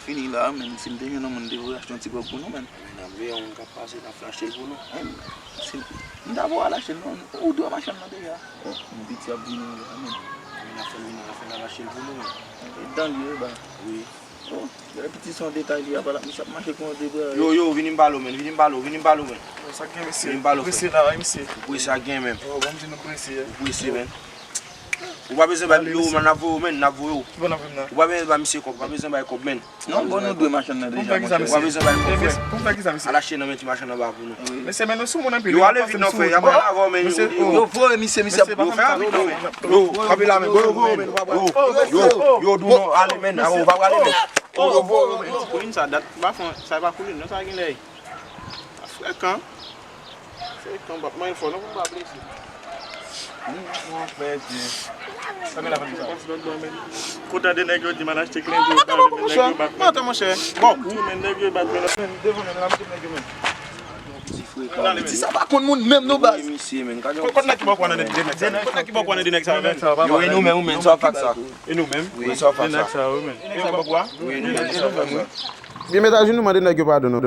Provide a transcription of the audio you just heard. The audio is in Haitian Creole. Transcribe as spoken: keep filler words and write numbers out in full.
Fini la, men si m te jwenn yon moun, m te voye achte yon ti gwòg pou nou, men. Men n ap veye yon moun k ap pase, n ap fè achte l pou nou. Men, si m ta voye al achte l, non, ou dwe machann nan deja. Bon, yon piti ap vini la, men. Men n ap fè l vini, n ap fè l al achte l pou nou, men. E dan li ye, ba. Wi. Oh, gade piti se yon detay li, apa la, misye ap mache kon yon debra. Yo, yo, vini m pale w, men, vini m pale w, vini m pale w, men. Sa k gen, mesye? Vini m pale w, frè. Prese la, wi, mesye. Ou prese ak gen, men. Oh, bon, m di nou prese, eh. Ou prese, men. Ou pa bezwen bay yo, men, n ap voye w, men, n ap voye w. Ki bò n ap voye m nan? Ou pa bezwen bay misye kòb, ou pa bezwen bay kòb, men. Non, bon, nou dwe machann nan deja, monchè. Ou pa bezwen bay kòb, frè. Pou m fè kisa, mesye? Al achte nan men ti machann anba pou nou. Mesye, men nou sou moun anpil. Yo, ale vit non, frè, y ap pale avè w, men. Yo voye misye, misye ap. Yo fè vit non, frè. Yo, kanpe la, men. Yo, yo, yo, yo, yo, di w non, ale, men. Ou pa prale, men. Yo voye, men. Koulin sa dat, pa fon, sa pa koulin, non, sa gen lè. Sa frekan. Frekan, m ap manyen fò, non, pou m pa blese. Sa gen la, sa. Kontan de nèg yo di m al achte klenzo, nèg yo bat mwen. Bon, men nèg yo bat mwen. Men, devan men, la, m kite nèg yo, men. Ti frekan. Ti sa pa konn moun menm, non, baz. Wi, misye, men. Kot nèg ki bò kwa nan de nèg sa? Kot nèg ki bò kwa nan de nèg sa, men? Yo, e nou menm, wi, men, sa w ap fè ak sa. E nou menm? Wi, sa w ap fè ak sa. De nèg sa, wi, men. E nèg sa bò kwa? Wi, nou menm, sa w ap fè ak sa. Byen, mèt a jenou, mande nèg yo padon, non.